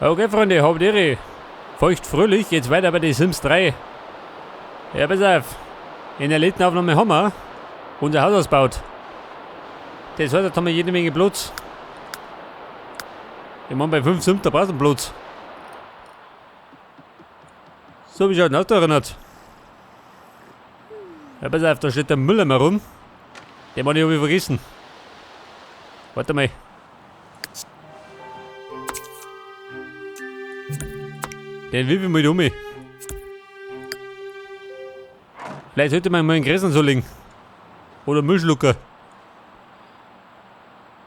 Okay, Freunde, habt Ehre. Feucht fröhlich, geht's weiter bei den Sims 3. Ja, pass auf. In der letzten Aufnahme haben wir unser Haus ausgebaut. Das heißt, da haben wir jede Menge Platz. Ich meine, bei 5 Sims, da brauchst du Platz. So, wie schaut denn aus da erinnert? Ja, pass auf, da steht der Müller mal rum. Den hab ich vergessen. Warte mal. Den will ich mal um. Vielleicht sollte man mal einen Gräsern so legen. Oder Müllschlucker.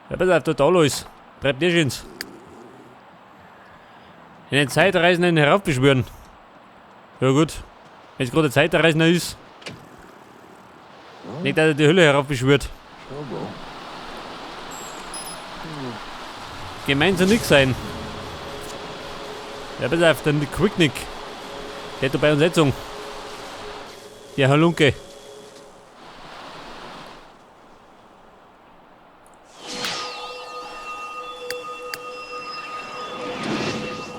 Ja, pass auf, total alles. Treibt dir schön's. Einen Zeitreisenden heraufbeschwören. Ja gut. Wenn es gerade ein Zeitreisender ist. Nicht, dass er die Hölle heraufbeschwört. Gemein soll nix sein. Ja, pass auf, der Quicknick. Der hat da bei uns Setzung. Der Halunke.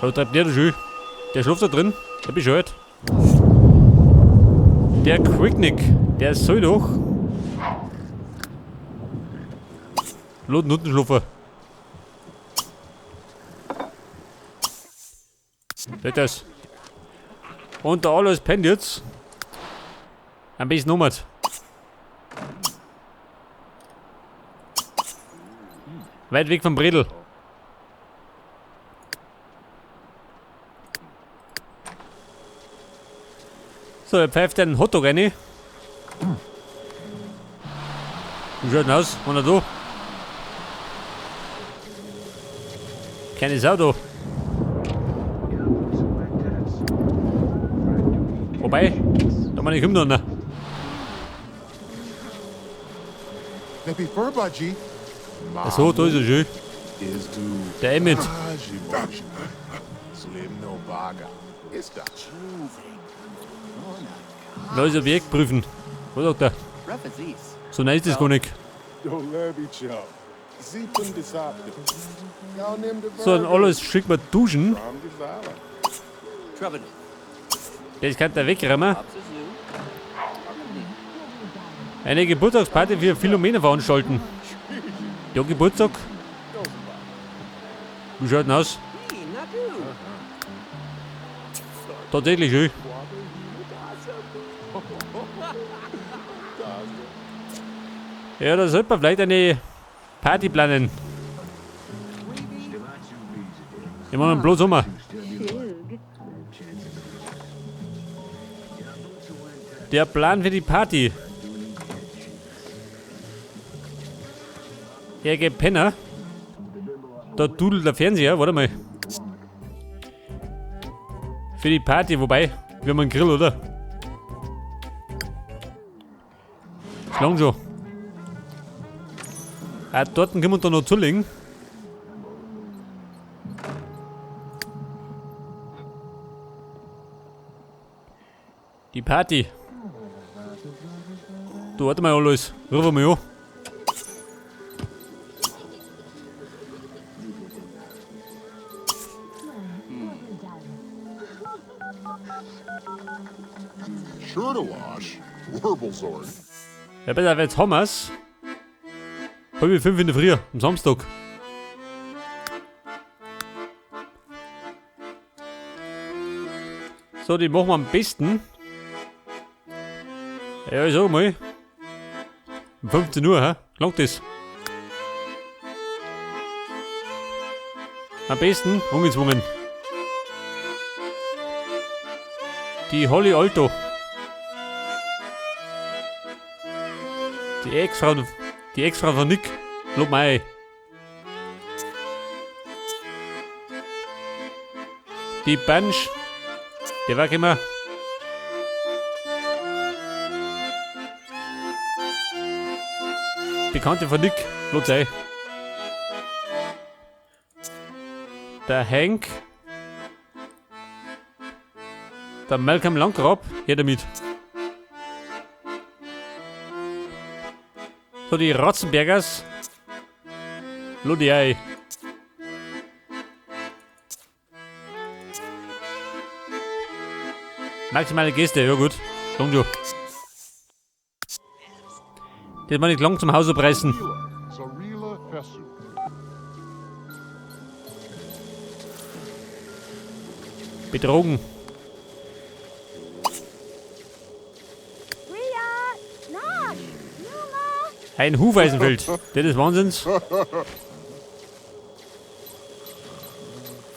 Da treibt der da schön. Der schläft da drin. Der bescheuert. Der Quicknick, der soll doch. Lot Nuttenschluffer. Seht das? Und der alles pennt jetzt. Am besten nochmal. Weit weg vom Bredel. So, er pfeift einen Hotdog rein. Wie schaut denn aus? Einer da? Keine Sau da. Wobei, da meine ich noch. Ach so, da ist er schön. Der Emmett. Neues Objekt prüfen. Was sagt er? So nice ist das gar nicht. So, und alles schickt man duschen. Das kann der wegräumen. Eine Geburtstagsparty für Philomena veranstalten. Ja, Geburtstag. Wie schaut denn aus? Tatsächlich schön. Ja, da sollte man vielleicht eine Party planen. Ich mache bloß um. Der Plan für die Party. Der geht Penner. Da dudelt der Fernseher, warte mal. Für die Party, wobei, wir haben einen Grill, oder? Ist lang schon. Ah, dort können wir da noch zulegen. Die Party. Du, warte mal, alles. Ruf mal an. Ja, pass auf, jetzt haben wir's. 4:30 in der Früh, am Samstag. So, die machen wir am besten. Ja, ich sag mal. Um 15 Uhr, hä? Langt das? Am besten ungezwungen. Die Holly Alto. Die Ex-Frau von Nick. Lob mal. Die Bunch. Der war immer. Bekannte von Nick. Lob sei. Der Hank. Der Malcolm Landgrab. Her damit. So, die Ratzenbergers. Lodi ei. Maximale Gäste, ja gut. Lang schon. Das war nicht lang zum Haus abreißen. Betrogen. Ein Hufeisenfeld. Das ist Wahnsinns.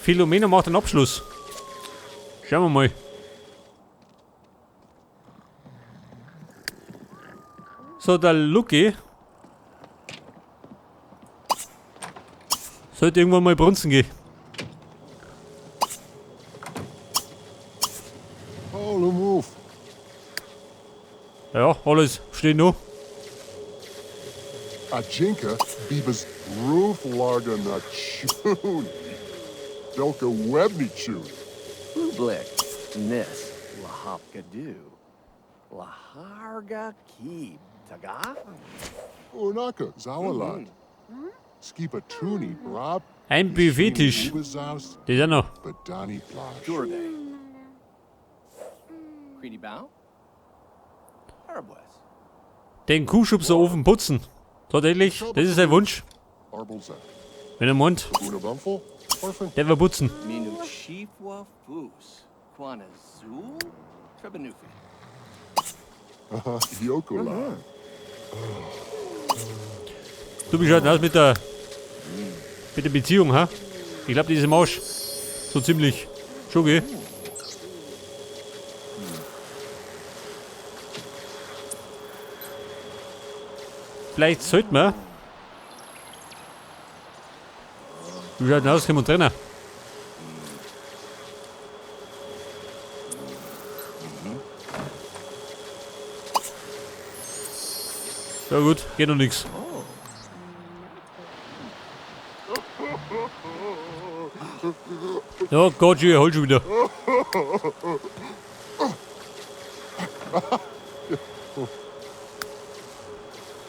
Philomena macht einen Abschluss. Schauen wir mal. So, der Lucky sollte irgendwann mal brunzen gehen. Ja, alles steht noch. Ajinka Bibas Roof Larga Nachuni. Delka Webnichuni. Blueblick. Nis. Lahopkadu. Laharga Keeb. Taga? Unaka Zawalat. Skipatuni Brab. Ein Buffettisch. Das ist auch noch. Badani Plash. Durbe. Creedy Bow? Arabwes. Den Kuhschubserofen putzen. Tatsächlich, das ist sein Wunsch. Wenn er meint, der wir putzen. Du bist halt aus mit der Beziehung, ha? Ich glaube, die ist im Arsch. So ziemlich. Schon, gell? Vielleicht sollten wir. Wie schaut denn aus? Können wir trennen? Ja gut, geht noch nichts. Ja, Gott, ich hol schon wieder.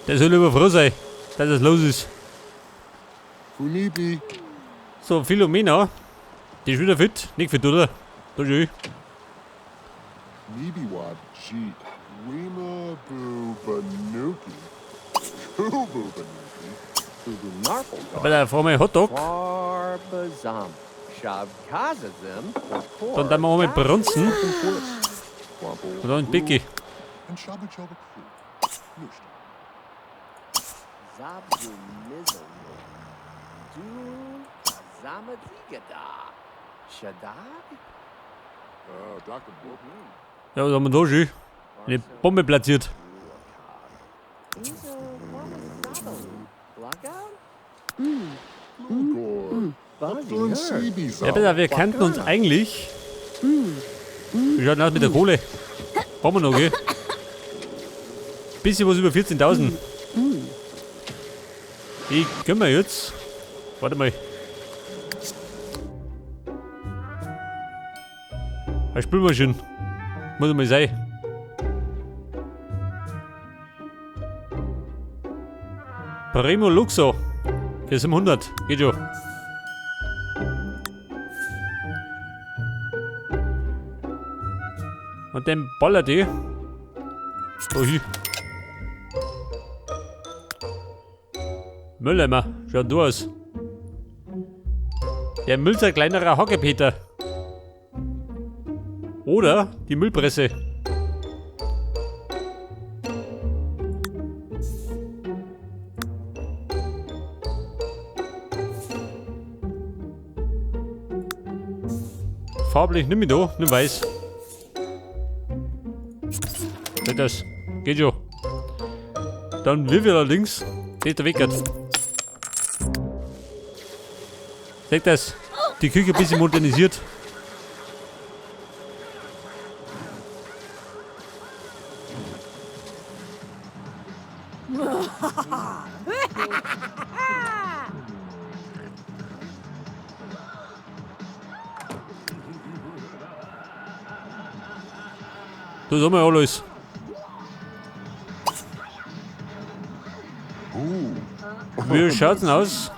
Der soll lieber froh sein, dass es los ist. So, Philomena, die ist wieder fit. Nicht fit, oder? Da ist ich. Bei der Frau mal Hotdog. Dann dann wir mal brunzen. Und dann Biggie. Ja, was haben wir da schon? Eine Bombe platziert. Ja, bitte, wir könnten uns eigentlich. Wie schaut denn aus mit der Kohle? Brauchen wir noch, gell? Bisschen was über 14.000. Die können wir jetzt. Warte mal. Eine Spülmaschine. Muss mal sein. Primo Luxo. Für 700. Geht schon. Und dann ballert die. Da hin. Mülleimer. Schaut du aus. Der Müllzerkleinerer Hackepeter. Oder die Müllpresse. Farblich nimm ich da, nimm weiß. Das geht schon. Dann wir wieder links. Der Weg geht. Seht das? Die Küche ein bisschen modernisiert. Das haben wir alles. Wie schaut's denn aus?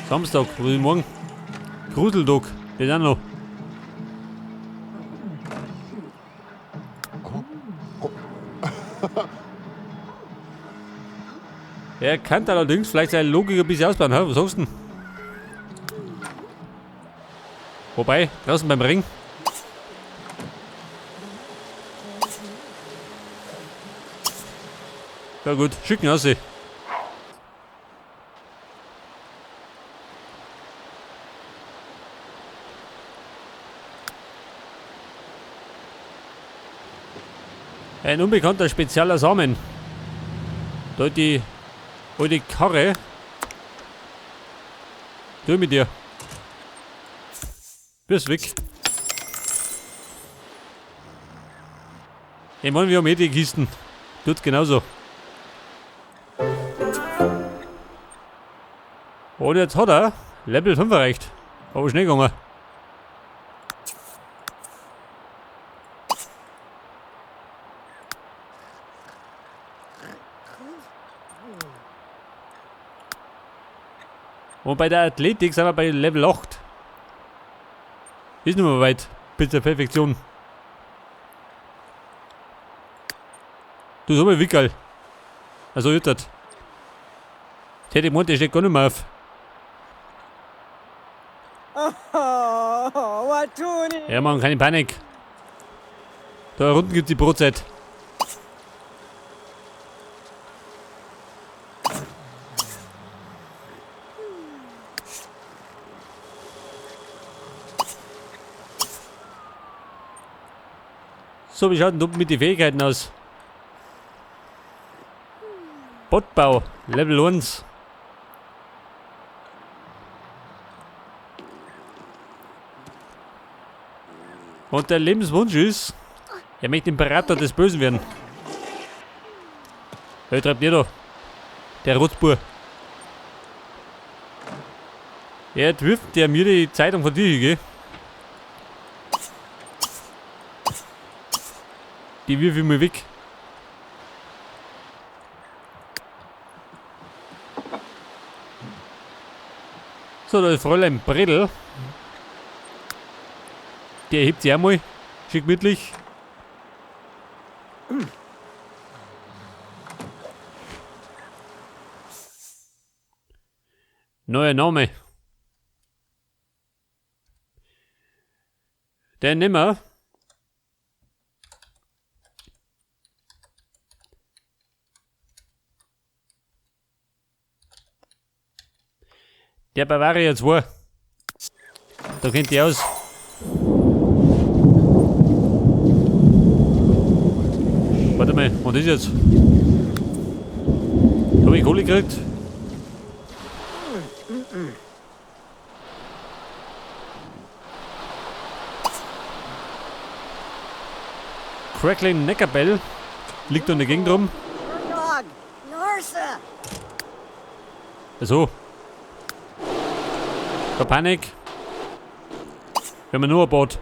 Samstag, was ist morgen? Gruseltag. Das auch noch. Er kann allerdings vielleicht seine Logik ein bisschen ausbauen, hä? Was sagst du denn? Wobei, draußen beim Ring. Ja gut, schicken raus. Ein unbekannter spezieller Samen. Da die alte Karre. Du mit dir. Bist weg. Ich meine, wir haben eh die Kisten. Tut genauso. Und jetzt hat er Level 5 erreicht. Aber schnell gegangen. Und bei der Athletik sind wir bei Level 8. Ist nicht mehr weit bis zur Perfektion. Du so mal Wickerl. Also ist das. Täte Mond, der steht gar nicht mehr auf. Ja Mann, keine Panik. Da unten gibt's die Brotzeit. So, wie schaut denn da mit den Fähigkeiten aus? Botbau, Level 1. Und der Lebenswunsch ist, er möchte Imperator des Bösen werden. Hey, treibt ihr da? Der Rotzbur. Er entwirft der mir die Zeitung von dir, gell? Die wirf ich mal weg. So, da ist Fräulein Bredel. Der hebt sich auch mal. Schick gemütlich. Neuer Name. Den nehmen wir. Der Bavaria 2. Da kennt die aus. Warte mal, was ist jetzt? Hab ich Kohle gekriegt? Crackling Neckerbell liegt da in der Gegend rum. Also. Keine Panik. Wir haben nur ein Boot.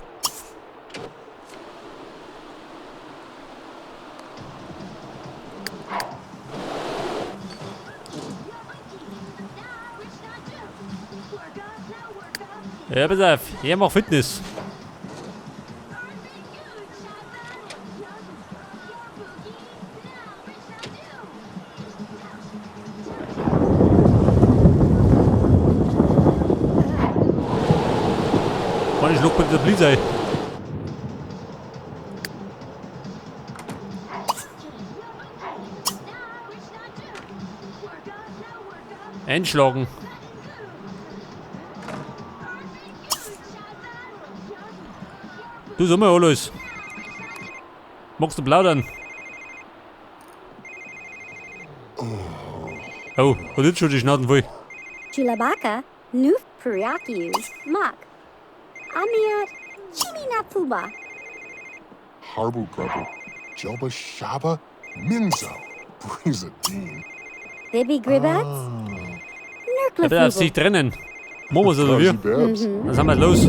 Ja, pass auf. Ich mach Fitness. Mann, ich schluck bei der Polizei. Einschlagen. Du, sag mal, Alois. Magst du plaudern? Oh, hat jetzt schon die Schnauten voll. Chulabaka, Nuf Puriakiu, Mak. Amiat, Chiminafuba. Harbu Grubbu, Jelba Shaba, Minzo, Brizadine. Bibi Gribats, Ja, bitte auf sich Nurklafubu, trennen. Machen wir's oder wir? Babs. Dann sind wir los.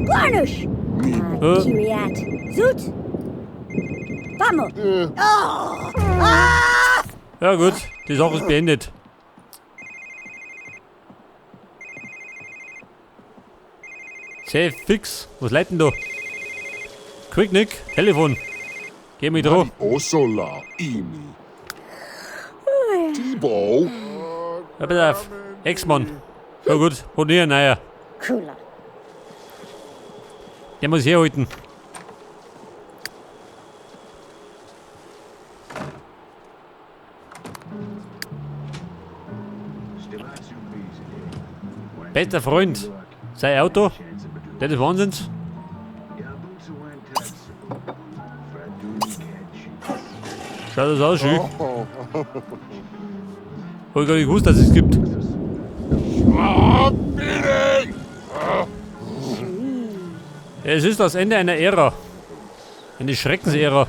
Glarnush, Kiriat, Zut, Vamo. Ja gut, die Sache ist beendet. Sehr fix. Was leitet denn da? Quick Nick, Telefon. Geh mich dran. Osola. Imi. Tibo. Ja, pass auf. Ex-Mann. Na gut, hat nie einen neuer. Kula. Der muss herhalten. Bester Freund. Sein Auto. Das ist Wahnsinns. Schaut das aus, schön. Hab ich gar nicht gewusst, dass es gibt. Es ist das Ende einer Ära. Eine Schreckensära.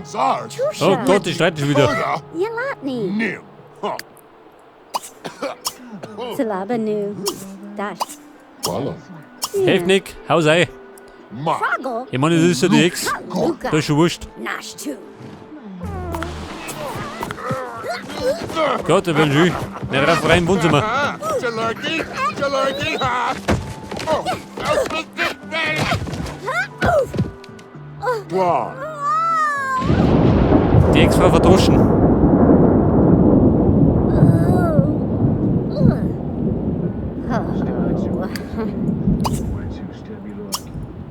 Sarge. Oh Gott, die streiten schon wieder. Oda. Yalatni. Nim. Huh. Salabanu. Dash. Walla. Helf Nick, haus ein. Ma. Froggle. Ich meine, das ist ja die Ex. Luka. Das ist schon wurscht. Nash two. Gott, der will schön. Der rauf rein im Wohnzimmer. Jalurki. Jalurki. Ha. Oh. Dwa. Die Ex-Frau verdroschen.